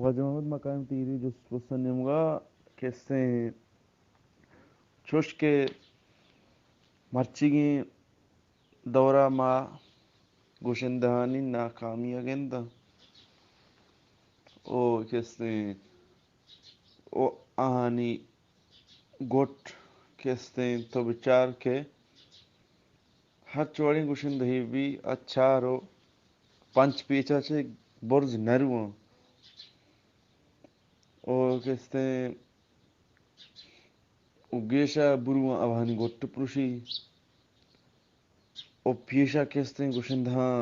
واجہ محمد مقام تیری جست پرسن نیمگا کسیں چوش کہ مرچیگیں دورا ما گوشندہانی ناکامی ء گنداں او کسیں او آہانی گٹ کستیں تو بچار کہ ہرچ وڑیں گوشندہی بی ء چار و پنچ پیچا چہ برز نہ رواں او کستیں او گیشا برواں اوہانی گٹ پروشی او پیشا کستیں گوشندہاں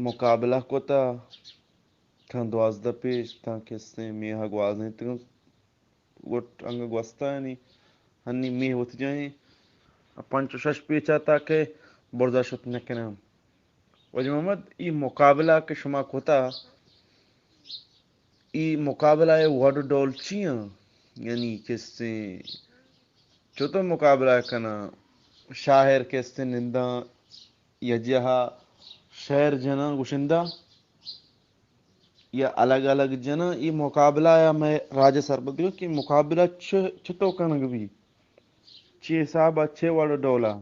مقابلہ کتا تاں دوازدہ پیچ تاں کستیں میہا گوازینتگاں گٹ انگہ گوستانی ہنی میہ وت جائیں پنچ و شش پیچا تاکہ برزا شت نکناں۔ واجہ محمد، ای مقابلہ کہ شما کتا، ای مقابلہ ء وڑ و ڈول چی آں؟ یعنی کسیں چطور مقابلہ کناں؟ شاعر کسیں ننداں یا جہا شعر جناں گوشندہ یا الگ الگ جناں؟ ای مقابلہ یا میں راج سربت کہ مقابلہ چ-، چطور کنگ بی؟ چی حساب ء چے وڑ و ڈولا؟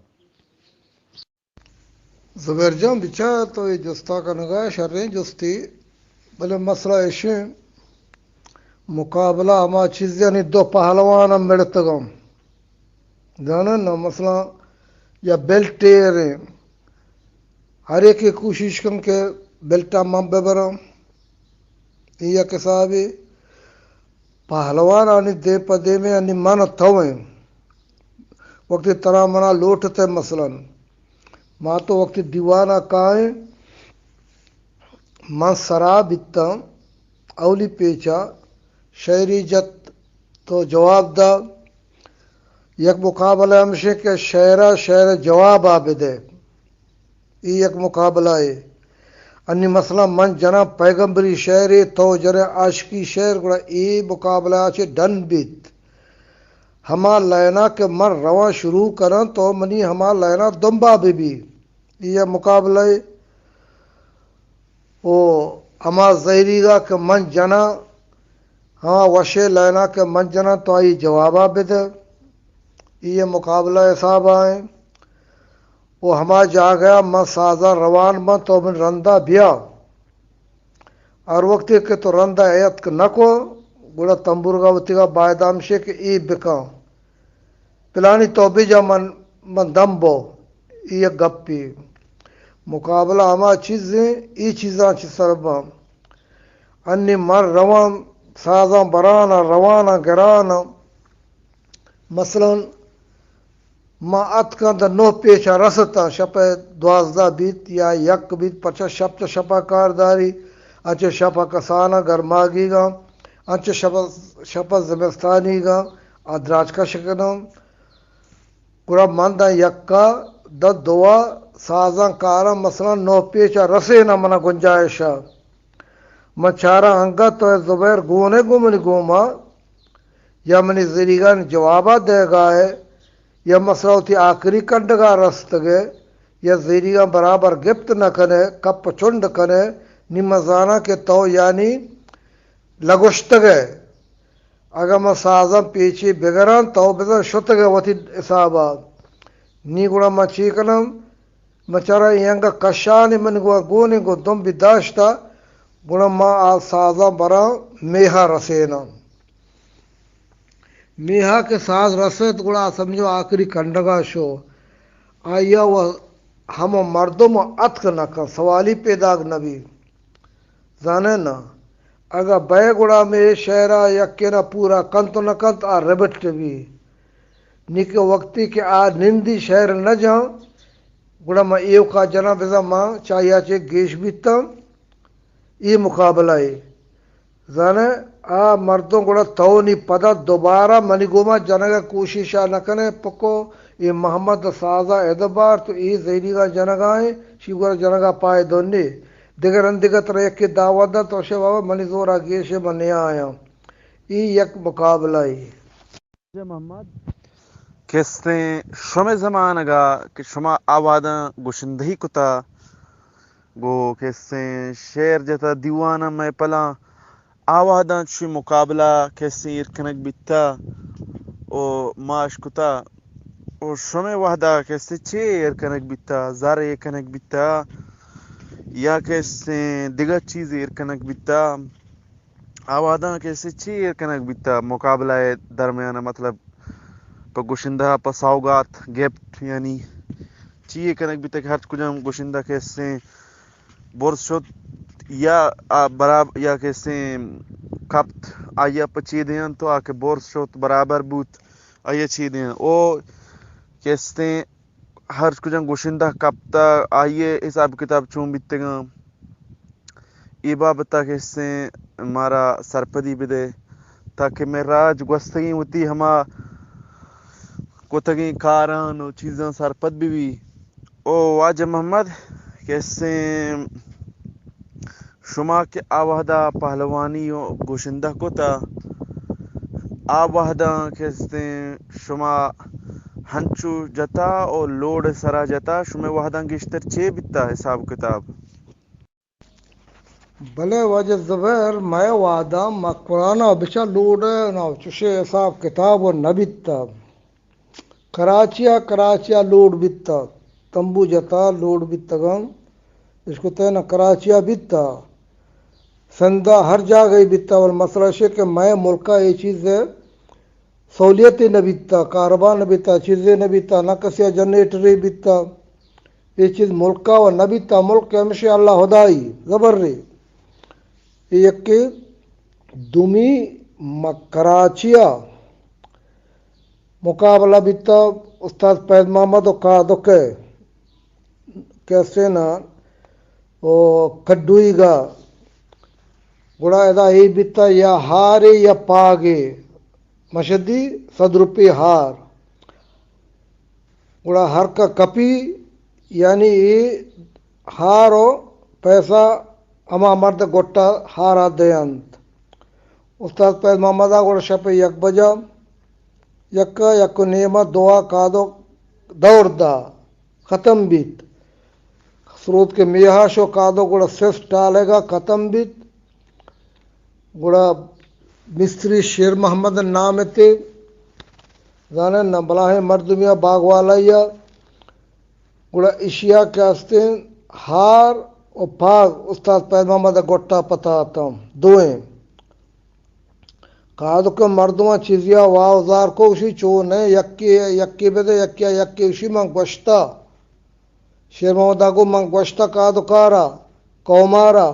زبیر جان، بچار تو اے جستا کنگا شریں جستی، بلے مسئلہ ایشیں مقابلہ ہما چیزانی دو پہلوان ہم مڑتگاں۔ زانن نا، مثلاً یا بیلٹ ایریں، ہر ایک کوشش کن کہ بیلٹا من ببراں، اے یک حسابے۔ پہلوانانی دیم پہ دیمے انی من تو ایں۔ وقتی ترا منا لوٹتے، مثلاً ما تو وقتی دیوانا کائیں، من سرا بیتاں، اولی پیچا شعری جت، تو جواب دا۔ یک مقابلہ ہمشیں کہ شعرا شعر جوابا بدے۔ اے یک مقابلہ اے۔ انی مثلاً من جناں پیغمبری شعرے، تو جنئے عاشقی شعر، گڑا اے مقابلہ ء چہ ڈن بیت۔ ہما لائنا کہ من رواں شروع کناں، تو منی ہما لائنا دمبا بہ بی۔ اے یک مقابلہ اے۔ او ہما زہیریگا کہ من جناں، ہما وشے لائنا کہ من جناں، تو آئی جوابا بدے۔ اے مقابلہ حسابا ایں۔ و ہما جاگہ ء من سازاں روان باں، تو من رندا بیا۔ ہر وقتے کہ تو رندا اتک نہ کو، گڑا تمبورگا وتیگا باید ہمشے کہ اے بکاں۔ پلانی تو بجا من، من دم بو۔ اے یک گپے۔ مقابلہ ہما چیزیں، اے چیزاں چہ سر باں۔ انی من رواں، سازاں براناں، رواناں، گراناں۔ مثلاً ما اتکاں داں نہ پیچا رستاں، شپ ء دوازدہ بیت یا یک بیت، پرچا شپ چہ شپا کار داری، انچہ شپا کساناں گرماگیگاں، انچہ شپ، شپا زمستانیگاں آ دراج کش کناں۔ گڑا من داں یکا داں دوا سازاں کاراں، مثلاً نہ پیچا رسیناں منا گنجائشا۔ من چاراں انگت تو زبیر گون ئے گوں منی گوما، یا منی زریگانی جوابا دئیگا ئے، یا مثلاً وتی آخری کنڈگا رستگ ئے، یا زریگاں برابر گپت نہ کن ئے، کپ چنڈ کن ئے، نی من زاناں کہ تو یعنی لگوشتگ ئے۔ اگاں من سازاں پیچی بگراں، تو بزاں شتگ ئے وتی حسابا۔ نی گڑا من چی کناں؟ من چارا اے انگا کشانی من گوں گونی گوں دمبی داشتا، گڑا من آ سازاں براں میہا رسیناں۔ میہا کہ ساز رست، گڑا سمجھو آخری کنڈگا شو۔ آئیا و ہمو مردم اتک نہ کن، سوالی پیداک نہ بی۔ زانئے نا، اگاں بئے گڑا مئے شعرا یکینا پورا کنت و نہ کنت، آ ربٹ بی۔ نی کہ وقتی کہ آ نندی شعر نہ جاں، گڑا من ایوکا جناں بزاں من چہ آئیا چہ گیش بیتاں۔ اے مقابلہ اے۔ زانئے، آ مردم گڑا تو نی پدا دوبارہ منی گوما جنگا کوششا نہ کنئے، پکو اے محمد سازا ادبار تو اے زہیریگاں جنگا ایں، شی گورا جنگا پائدو نے۔ دگہ رندگا ترا یکے دعوت دنت، تو شے بابا منی زورا گیش اے، من نیایاں۔ اے یک مقابلہ اے۔ محمد، کستیں شمئے زمانگا کہ شما آ وہداں گشندہی کتا، گوں کستیں شعر جتا دیواناں محفلاں، آ وہداں چوشیں مقابلہ کسیں ایر کنگ بیتا و ما اشکتا و شمئے وہدا کسیں چے ایر کنگ بیتا، زر ایر کنگ بیتا یا کسیں دگہ چیز ایر کنگ بیتا؟ آ وہداں کسیں چے ایر کنگ بیتا مقابلہ ءِ درمیان، مطلب پہ گشندہ پہ سوگات، گفٹ، یعنی چی ایر کنگ بیتا کہ ہرچ کجام گشندہ کسیں برز شت یا آ براب-، یا کسیں کپت، آئی ءَ پہ چے دینت؟ تو آ کہ برز شت، برابر بوت، آئی ءَ چے دینت؟ او کسیں ہرچ کجام گشندہ کپتہ، آئی ءِ حساب کتاب چون بیتگاں؟ اے بابت ءَ کسیں مارا سرپدی بدے تاکہ مئے راج گوستگیں وتی ہما کتگیں کاراں و چیزاں سرپد بہ بی۔ او واجہ محمد، کسیں شما کہ آ وہدا پہلوانی و گشندہ کتا، آ وہداں کسیں شما ہنچو جتا و لوڑ سرا جتا، شمئے وہداں گیشتر چے بیتا حساب کتاب؟ بلے واجہ زبیر، مئے وہداں مکران ءَ بچار لوڑ ءَ نہ چشیں حساب کتاب و نہ بیتا۔ کراچی ءَ، کراچی ءَ لوڈ بیتگ، تمبو جتا لوڈ بیتگاں، اشکتہ نہ کراچی ءَ بیتگ، سندھ ءَ ہر جاگہ بیتگ، بلے مسئلہ اش کہ مئے ملک ءَ اے چیز سہولیتے نہ بیتگ، کاربار نہ بیتگ، چیزے نہ بیتگ، نہ کسی ءَ جنریٹرے بیتگ، اے چیز ملک ءَ و نہ بیتگ، ملک ہمیشہ اللہ ہدائی زبر رے۔ اے یکے۔ دومی، م-، کراچی ءَ مقابلہ بیتا استاد فیض محمد و کادک ءِ کیسے نا و کڈوئی گا، گڑا ادا اے بیتا یا ہارے یا پاگے، مشدی صد روپی ہار۔ گڑا ہر کا کپی، یعنی اے ہار و پیسہ ہما مرد گٹا ہارا دینت۔ استاد فیض محمد ءَ گڑا شپ یک بجا، یکا یک و نیما دعا کادو دور دا، ختم بیت۔ سروت کے میہا شو کادو گڑا سس ٹالے گا ختم بیت۔ گڑا مستری شیر محمد نام تے، زانن نہ بلاہیں مردمی ءَ باغ والائی ءَ۔ گڑا اشیا کہ استیں ہار و پاگ استاد فیض محمد ءِ گٹا پتا اتاں دوئیں۔ کادکیں مردماں چیزیا واوزار کو، گوشی چو نہ، یکے، یکے بدے، یکے، یکے، گوشی من گوشتا۔ شیر محمد ءَ گو من گوشتا کادکارا، قومارا،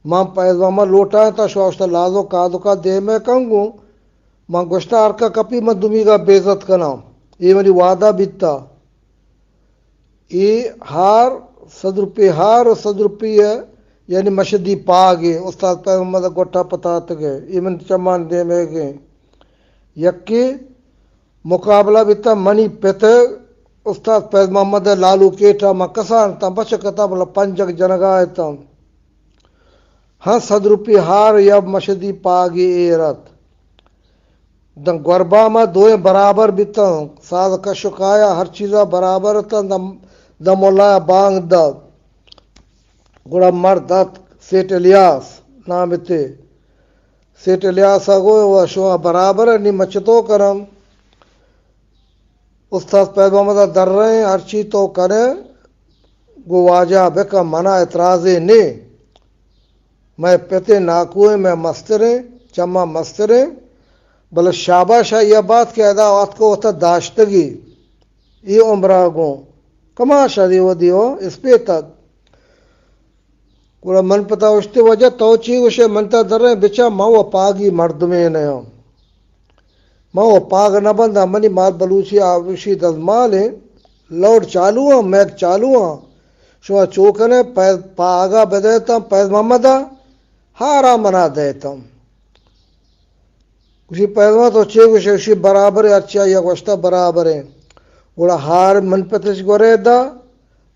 من فیض محمد لوٹائیں تا شواشتا لازو کادکا دیمے کن گو، من گوشتا ہر کا کپی من دومیگا بے عزت کناں۔ اے منی وعدہ بیتا۔ اے ہار، صد روپی ہار و صد روپی، یعنی مشدی پاگے، استاد فیض محمد گٹا پتاتگے، اے من چمان دیمے گے۔ یکے مقابلہ بیتا منی پت استاد فیض محمد لالو کیٹا، ما کسان تا بچک تا بلا پنجک جنگا اتاں۔ ہاں، صد روپی ہار یا مشدی پاگی ایر ات۔ داں گوربام ءَ دوئیں برابر بیتاں، ساز کش و کایا ہر چیزا برابر اتاں۔ داں، داں ملا ءَ بانگ دات، گڑا مرد ات، سیٹ الیاس نام تے۔ سیٹ الیاس ءَ گو، و شما برابر ءَ، نی مچ تو کنم۔ استاد فیض محمد ءَ درائیں، ہرچی تو کنے گو واجہ بکن، منا اعتراضے نے۔ مئے پتے ناکوئیں، مئے مستریں، چما مستریں، بلے شاباش آئی ءَ بات کہ ادا آتکو وتا داشتگی، اے عمرا گوں کماش ادی ودی و اسپیتگ۔ گڑا من پتا اشتے، واجہ تو چی گوشے؟ من تا دریں، بچا ما و پاگی مردمے نیاں۔ ما و پاگ نہ بنداں، منی مال بلوچی آبشی دزمالیں، لوڈ چالو آں، میک چالو آں۔ شما چو کنے، پاگا بدیتاں فیض محمدا، ہارا منا دیتاں۔ گوشی، فیض محمد تو چے گوشے؟ گوشی، برابر، ہرچی آئی ءَ گوشتا برابر ایں۔ گڑا ہار من پتش گورے دا،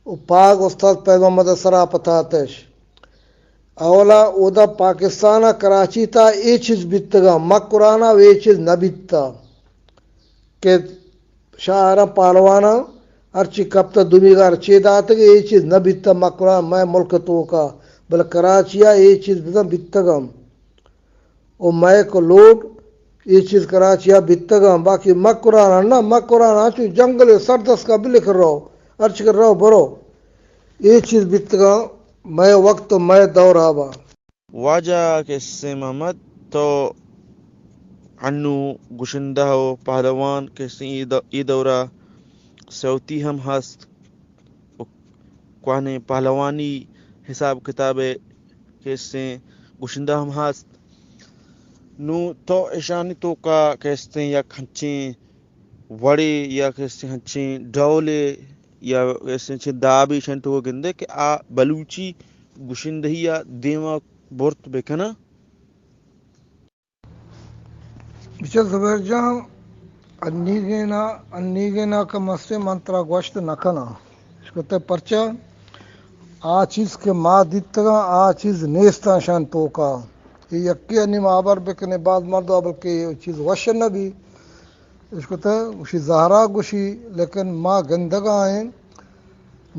و پاگ استاد فیض محمد ءِ سرا پتاتش۔ اولا اودا پاکستان ءَ کراچی تا اے چیز بیتگا، مکران ءَ اے چیز نہ بیتا کہ شاعراں پہلواناں ہرچی کپتہ دومیگا ہرچی داتگ، اے چیز نہ بیتہ مکران مئے ملک توکا، بلے کراچی ءَ اے چیز بزاں بیتگ انت۔ و مئے کو لوٹ، اے چیز کراچی ءَ بیتگاں، باقی مکران ءَ نہ، مکران ءَ چو جنگل ءِ سردست کا بلکھ رو، ہرچ کر رو برو۔ اے چیز بیتگاں مئے وقت و مئے دور ءَ با۔ واجہ کسیں محمد، تو انو گشندہ و پہلوان کسیں اے دو-، اے دورہ سیوتی ہم ہست و کوہنیں پہلوانی حساب کتاب ءَ کسیں گشندہ ہم ہست۔ نوں تو اشانی توکا کسیں یک ہنچیں وڑے یا کسیں ہنچیں ڈولے یا کسیں ہنچیں دابے اشانی توکا گندے کہ آ بلوچی گشندہی ءَ دیما برت بکناں؟ بچار زبیر جان، انیگینا، انیگینا کہ مستے من ترا گوشت نہ کناں۔ اشکتہ پرچا؟ آ چیز کہ ما دیتگاں، آ چیز نیستاں شان توکا۔ اے یکے انی ما ہبر بکنے، بعض مردم بلکہ اے چیز وش نہ بی۔ اشکتہ گوشی زہرا گوشی، لیکن ما گندگا ایں،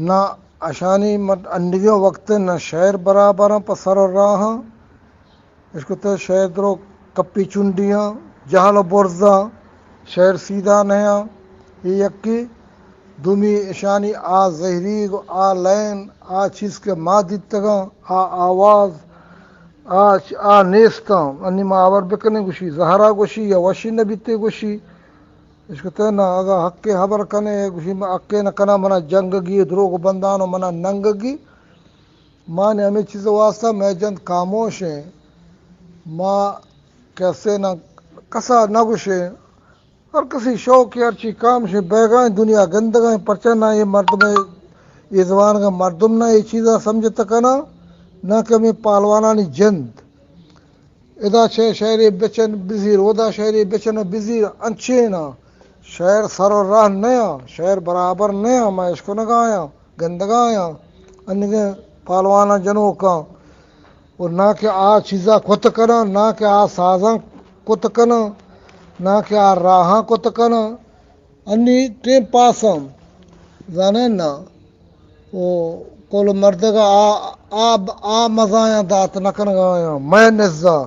نہ اشانی مٹ-، انیگیں وقت نہ شعر برابراں پہ سر و راہاں۔ اشکتہ شعر درو کپی چنڈیاں، جہل و برزاں، شعر سیدھا نیاں۔ اے یکی۔ دومی اشانی آ زہریگ و آ لین، آ چیز کہ ما دیتگاں، آ آواز، آ، آ نیستاں۔ انی ما ہبر بکنیں گوشی زہرا گوشی یا وشی نہ بیتے گوشی۔ اشکتہ نہ، اگاں حقے ہبر کنے، گوشی من حقے نہ کناں، منا جنگگی، دروگ بندان و منا ننگگی۔ ما نے ہمے چیز واسطہ مئے جند خاموش ایں۔ ما کسے نہ کسا نہ گوشیں۔ ہر کسی شوق ہرچی کام شے بیگاں دنیا گندگاں، پرچہ نہ اے مردم، اے زبان کا مردم نہ اے چیزا سمجھت کناں، نہ کہ ہمے پہلوانانی جند۔ ادا چہ شعرے بچن بزیر، اودا شعرے بچن بزیر، انچینا شعر سر و راہ نیاں، شعر برابر نیاں، ما اشکنگایاں، گندگایاں، انگیں پہلواناں جنوکاں۔ و نہ کہ آ چیزا کت کناں، نہ کہ آ سازاں کت کناں، نہ کہ آ راہاں کت کناں۔ انی ٹیم پاساں، زانئے نا، و کل مردگ آ، آ، آ مزایاں دات نہ کنگایاں، مئے نزا۔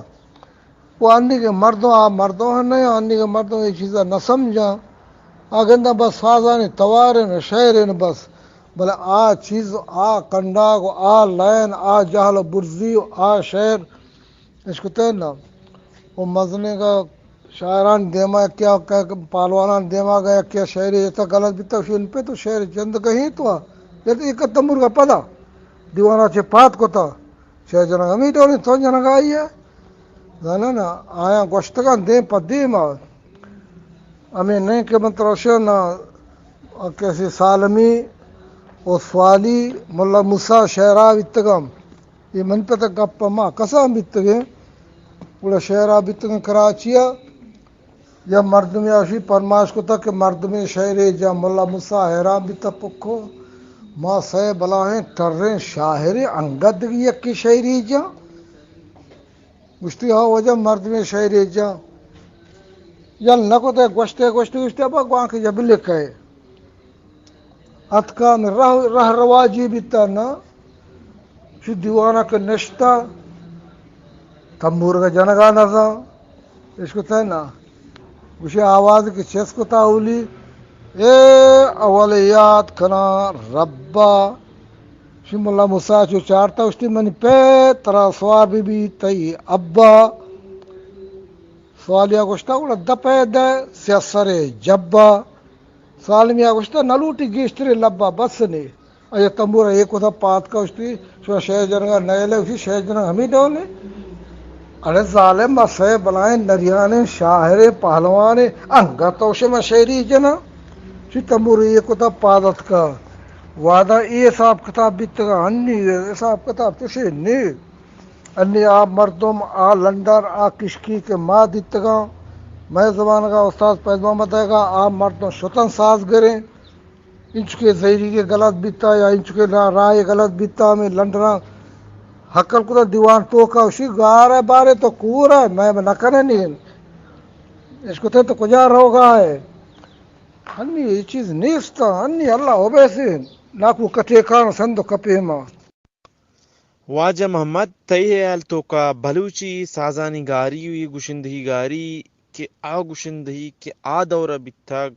و انی کہ مردم، آ مردم ہم نہ، انی کہ مردم اے چیزا نہ سمجھاں۔ آ گنداں بس سازانی تواریں، شعریں بس۔ بلے آ چیز، آ کنڈاگ و آ لین، آ جہل و برزی و آ شعر، اشکتہ نا۔ و مزنیں گا شاعران دیما یکیا، کہ پہلوانان دیما گا یکیا شعرے جتا غلط بیتا، شین پہ تو شعر جند کہیں تو آ۔ جت ایک تمبور کا پدا دیوانا چہ پات کتا۔ شعر جنگ ہمیں ڈولیں تو جنگ آئی ہے۔ زانا نا، آیاں گوشتگاں دیم پہ دیما۔ ہمیں نہیں کہ من ترا شعر نا کسی سالمی و سوالی ملا موسیٰ شعرا بیتگاں۔ اے من پہ تک گپ ما کسان بیتگیں، گڑا شعرا بیتگیں کراچیا۔ یا مردمے آشی پرمائش کتا کہ مردمے شعرے جا، ملا موسیٰ حیران بیتا پکو، ما سئے بلاہیں ٹریں شاعرے انگت دگہ یکے شعرے جا؟ گوشتی ہا واجہ مردمے شعرے جا۔ یل نہ کتے گوشتے گوشتے گوشتے ابا گوانک جا بلکے۔ اتکا ہمے رہ، رہ رواجی بیتا نا، شی دیوانا کہ نشتا، تمبورگا جنگا نزا، اشکتا نا۔ گوشی آواز کہ چست کتا اولی، اے اول یاد کنا ربا۔ شی ملا موسیٰ چو چارتا، اشتی منی پہ ترا سوار بی بی تئی ابا۔ سوالیا گوشتا، گڑا دپے دے سیاسر جبا۔ سالمیا گوشتا، نہ لوٹی گیشترے لبا، بس نے۔ ایا تمبورا اے کتا پاد کا اشتی، شما شعر جنگا نئیلے، اشی شعر جنگ ہمیں ڈولے۔ اڑے ظالم، ما سئے بلائیں نریانیں شاعریں پہلوانیں، انگت تو شما شعری جنا۔ شی تمبور اے کتا پاد اتکا۔ وادا اے حساب کتاب بیتگا، ہنی حساب کتاب چوشے نے۔ انی آ مردم، آ لنڈر، آ کشکی کہ ما دیتگاں، مئے زمانگا استاد فیض محمد ایگا، آ مردم شتن سازگریں، انچکے زہیریگے غلط بیتا یا انچکے را-، راہے غلط بیتا، ہمیں لنڈراں ہکل کتا دیوان توکا، اشی گار ہے بارے تو کور ہے، مئے نہ کنے نین۔ اشکتے تو کجا روگا ہے؟ ہنی اے چیز نیستا، ہنی اللہ ہو بیسے، ناکو کٹے کان سند کپے ما۔ واجہ محمد، تئی ہیال توکا بلوچی سازانی گاری و اے گشندہی گاری کہ آ گشندہی کہ آ دورا بیتگ،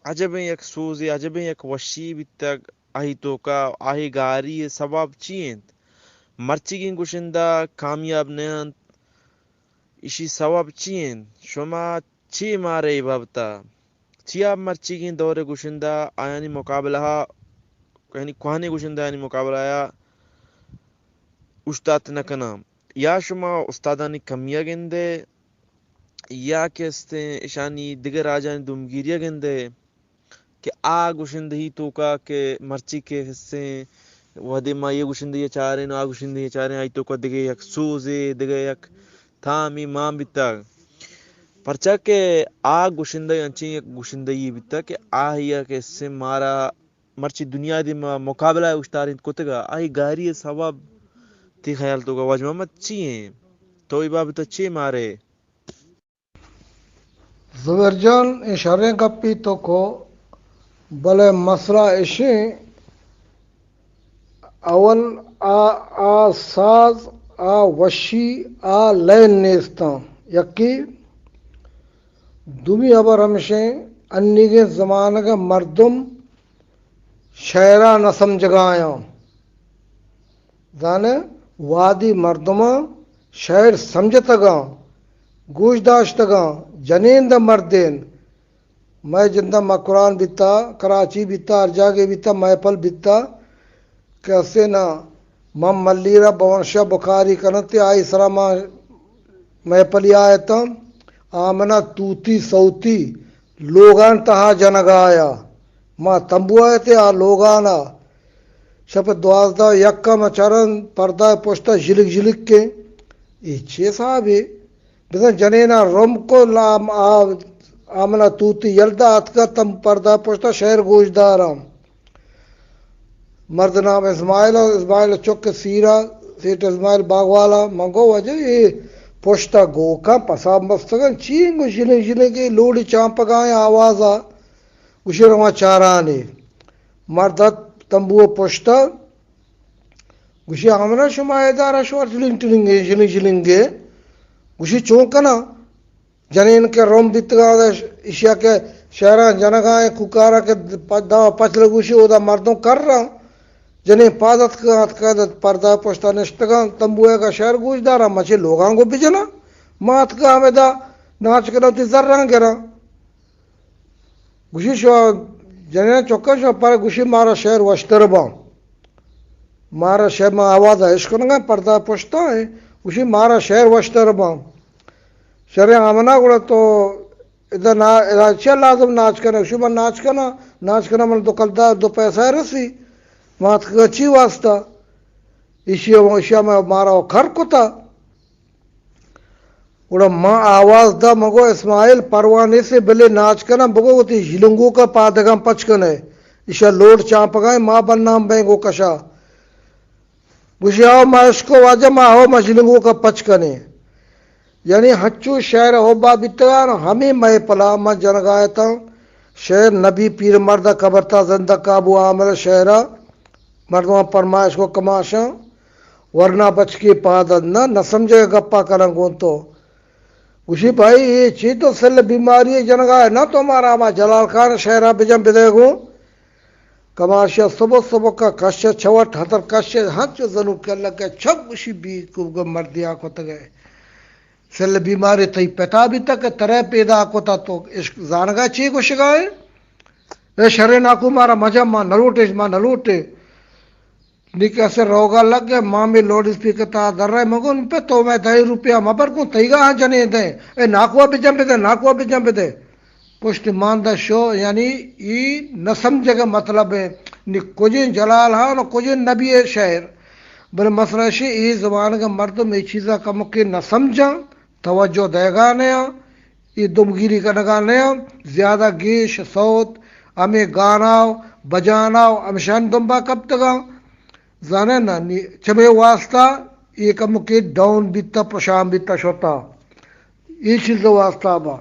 عجبیں یک سوزے، عجبیں یک وشی بیتگ، آئی توکا آئی گاری سبب چی انت؟ مرچیگیں گشندہ کامیاب نہ انت، ایشی سوب چی انت؟ شما چی مارے اے بابتا؟ چیا مرچیگیں دور گشندہ آیانی مقابلہ ءَ، یعنی کوہنیں گشندہ آیانی مقابلہ ءَ اوشتات نہ کناں؟ یا شما استادانی کمی ءَ گندے، یا کہ استیں اشانی دگہ راجانی دمگیری ءَ گندے؟ کہ آ گشندہی توکا کہ مرچی کہ ہستیں، وہدے ما اے گشندہی ءَ چاریں، آ گشندہی ءَ چاریں، آئی توکا دگہ یک سوزے، دگہ یک تامے مان بیتگ۔ پرچا کہ آ گشندہ انچیں یک گشندہی بیتگ کہ آئی ءَ کہ ہستیں مارا مرچی دنیا دیما مقابلہ ءَ اوشتارینت کتگ ءَ، آئی گاری ءِ سوب تئی خیال توکا واجہ محمد چی ایں؟ تو اے بابت ءَ چے مارے؟ زبیر جان، اے شریں گپے تو کو، بلے مسئلہ اشیں، اول آ، آ ساز، آ وشی، آ لین نیستاں۔ یکی، دومی ہبر ہمشیں، انیگیں زمانگ ءِ مردم شعرا نہ سمجھگایاں۔ زانئے، وہدی مردماں شعر سمجھتگاں، گوش داشتگاں، جنین داں مردین۔ مئے جندا مکران بیتا، کراچی بیتا، ہر جاگے بیتا، محفل بیتا، کہ اسے نا من ملیرا بونشا بکاری کنت، آئی سرا ما محفلی آیتاں، آمنا توتی سوتی لوگان تہا جنگا آیا۔ ما تمبو آیتے آ لوگانا۔ شپ دوازدہ یک ءَ ما چارن پردہ پشتا جلک جلک کے۔ اے چے صاحبے؟ بزن جنینا رم کو لام آ، آمنا توتی یلدا اتکا تم پردہ پشتا شعر گوش دارم۔ مرد نام اسماعیل ءَ، اسماعیل ءِ چک سیرا، سیٹھ اسماعیل باغوالا۔ من گو واجہ اے پشتا گوکاں پسا مستگاں چی گو جلنگ جلنگ اے لوڑی چانپگائیں آوازا۔ گوشی رواں چارانے۔ مرد ات تمبو پشتا۔ گوشی آمنا شما ادارہ شوار جلنگ جلنگے، جلنگ جلنگے۔ گوشی چون کناں؟ جنین کہ رم بیتگاں، ایشیا کہ شہراں جنگائیں کوکارا کہ پ-، دہ پچ لگوشی اودا مردم کراں۔ جنین پاد اتکگاں، اتکا پردہ پشتا نشتگاں، تمبوئے کا شہر گوش داراں، مچے لوگاں گو بجناں۔ ما اتکا ہمدا ناچ کناں، تی زراں گراں۔ گوشی شو جنین چکا شو پر گوشی مارا شہر وشتر باں۔ مارا شہر ما آواز اش کنگا پردہ پشتا ہے۔ گوشی مارا شہر وشتر باں۔ شریں آمنا گڑا تو ادا نا-، ادا چیا لازم ناچ کنئے؟ شما ناچ کنا، ناچ کنا من دو کلدار دو پیسہ رسی۔ ما اتکگا چی واسطہ؟ ایشی، ایشی ما مارا کر کتا۔ گڑا ما آواز دا، مگو اسماعیل پرواہ نیسے، بلے ناچ کنا، بگو وتی جلنگوکا پادگاں پچ کنئے۔ ایشا لوڈ چانپگائیں، ما بنام بیں گو کشا۔ گوشی، آؤ ما اشکو واجہ، ما آؤ ما جلنگوکا پچ کنیں۔ یعنی ہنچو شعر حبا بیتگان، ہمیں محفلا ما جنگا اتاں۔ شعر نبی پیر مرد قبر تا زندہ کابو عامر شعرا مردمان پرمائش کو کماشاں، ورنا بچکی پاد نہ، نہ سمجھے گپا کنن گون تو۔ گوشی، بھائی، اے چی تو سل بیماری جنگا ہے، نہ تو مارا ہما جلال خان شعرا بجن بدے گو۔ کماشیا صبح صبح کا کش چوٹ ہتر کش ہنچو زنو کلک چپ گوشی بی کو مردیا کتگے۔ سل بیماری تئی پتا بیتا کہ ترے پیدا کتا تو عشق زانگا چی گوشگا ہے؟ اے شرے ناکو مارا مجا ما نلوٹے، ما نلوٹے۔ نی کسے روگا لگ گئے، مامی لوڈ اسپیکر تا در رہے مگن پہ تو میں دہ روپیہ مبر کن، تیگا ہاں جنے دیں۔ اے ناکوا بجن بدے، ناکوا بجن بدے۔ پشت ماندہ شو، یعنی ای نہ سمجھگا مطلب ہے۔ نی کجیں جلال ہاں، نہ کجیں نبی ہے شعر۔ بلے مسئلہ شی، ای زبان کا مردم ای چیزا کمکے نہ سمجھاں، توجہ دیگا نیا۔ اے دمگیری کنگا نیاں، زیادہ گیش سوت ہمے گانا و بجانا و ہمشان دمبا کپتگاں۔ زانے نا نی چمے واسطہ اے کمکے ڈاؤن بیتا، پشان بیتا شتا۔ اے چیز واسطہ با۔